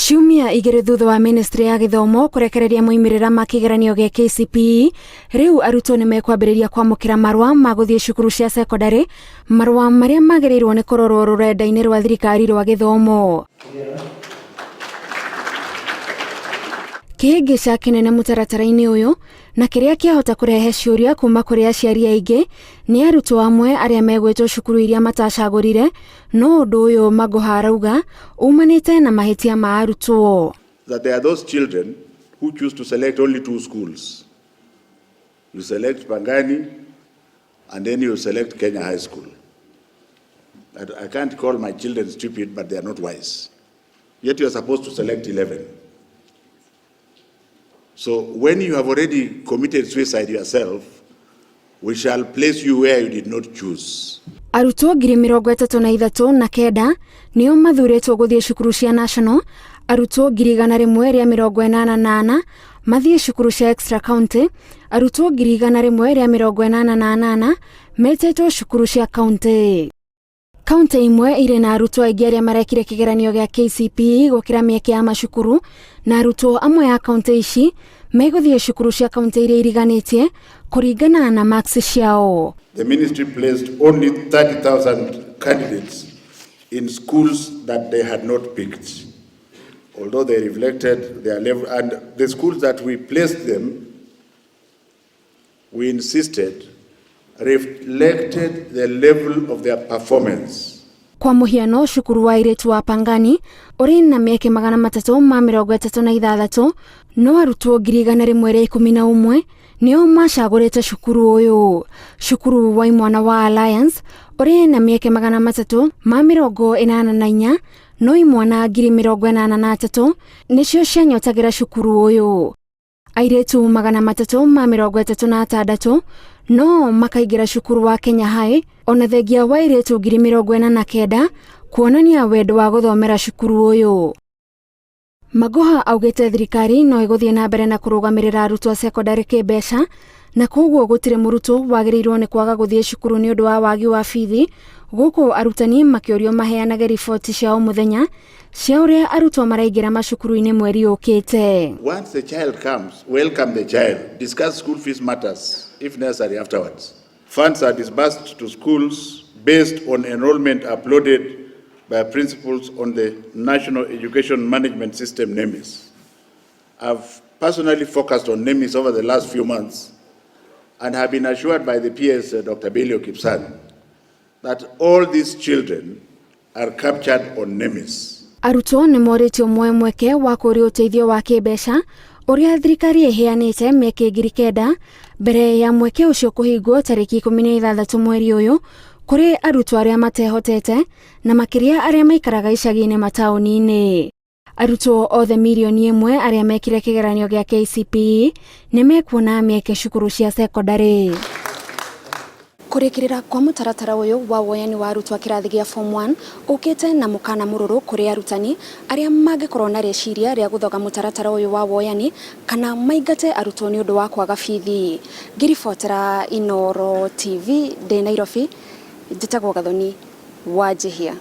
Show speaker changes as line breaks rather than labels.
Ciumia igĩrĩ thutha wa ministry ya gĩthomo kũrekereria moimĩrĩra ma kĩgeranio gĩa KCPE, rĩu arutwo nĩ mekwambĩrĩria kwamũkĩra marũa ma gũthiĩ cukuru cia cekondarĩ, marũa marĩa magĩrĩirwo nĩ kũrorwo rũrenda-inĩ rwa thirikari rwa gĩthomo. Kĩhĩngĩca kĩnene mũtaratara-inĩ ũyũ na kĩrĩa kĩahota kũrehe ciũria kuma kũrĩ aciari aingĩ nĩ arutwo amwe arĩa megwĩtwo cukuru iria matacagũrire. No ũndũ ũyũ Magoha arauga umanĩte na mahĩtia ma arutwo.
That there are those children who choose to select only two schools. You select Pangani and then you select Kenya High School. I can't call my children stupid, but they are not wise. Yet you are supposed to select 11. So when you have already committed suicide yourself, we shall place you where you did not choose.
Arutwo 33,009 nĩo mathurĩtwo gũthiĩ cukuru cia national, arutwo 184,000 mathiĩ cukuru cia extra county, arutwo 188,000 metĩtwo cukuru cia county. Kaunti imwe irĩ na arutwo aingĩ arĩa marekire kĩgeranio gĩa KCPE gũkĩra mĩeke ya macukuru, na arutwo amwe a kaunti ici megũthiĩ cukuru cia kaunti iria iriganĩtie kũringana na marks ciao.
The ministry placed only 30,000 candidates in schools that they had not picked, although they reflected their level, and the schools that we placed them, we insisted, reflected the level of their performance.
Kwa mũhiano, cukuru wa airĩtu wa Pangani ũrĩ na mĩeke 336, no arutwo 111,000 nĩo macagũrĩte cukuru ũyũ. Cukuru wa imwana wa Alliance ũrĩ na mĩeke 384, no imwana 83,000 nĩcio cianyotagĩra cukuru ũyũ. Airĩtu 336 no makaingĩra cukuru wa Kenya High, ona thengia wa airĩtu 49,000 kuonania wendo wa gũthomera cukuru ũyũ. Magoha augĩte thirikari no ĩgũthiĩ na mbere na kũrũgamĩrĩra arutwo a cekondarĩ kĩmbeca, na koguo gũtirĩ mũrutwo wagĩrĩirwo nĩ kwaga gũthiĩ cukuru nĩ ũndũ wa wagi wa bithi, gũkũ arutani makĩũrio maheanage riboti cia o mũthenya cia ũrĩa arutwo maraingĩra macukuru-inĩ mweri ũkĩte.
Once the child comes, welcome the child. Discuss school fees matters, if necessary, afterwards. Funds are disbursed to schools based on enrollment uploaded by principals on the National Education Management System, NEMIS. I've personally focused on NEMIS over the last few months and have been assured by the PS, Dr. Belio Kipsang, that all these children are captured on NEMIS.
Arutwo nĩ morĩtio moe mweke wa kũũria ũteithio wa kĩmbeca ũrĩa thirikari ĩheanĩte mĩeke 9,000 mbere ya mweke ũcio kũhingwo tarĩki 16 mweri ũyũ kũrĩ arutwo arĩa matehotete na makĩria arĩa maikaraga icagi-inĩ mataũni-inĩ. Arutwo othe 1 million arĩa mekire kĩgeranio gĩa KCPE nĩ mekuona mĩeke cukuru cia cekondarĩ. Kũrĩkĩrĩra kwa mũtaratara ũyũ wa woyani wa arutwo a kĩrathi gĩa form 1 ũkĩte na mũkana mũrũrũ kũrĩ arutani arĩa mangĩkorwo na rĩciria rĩa gũthoga mũtaratara ũyũ wa woyani kana maingate arutwo nĩ ũndũ wa kwaga bithi. Ngĩribotera Inooro TV ndĩ Nairobi, njĩtagwo Gathoni Wanjihia.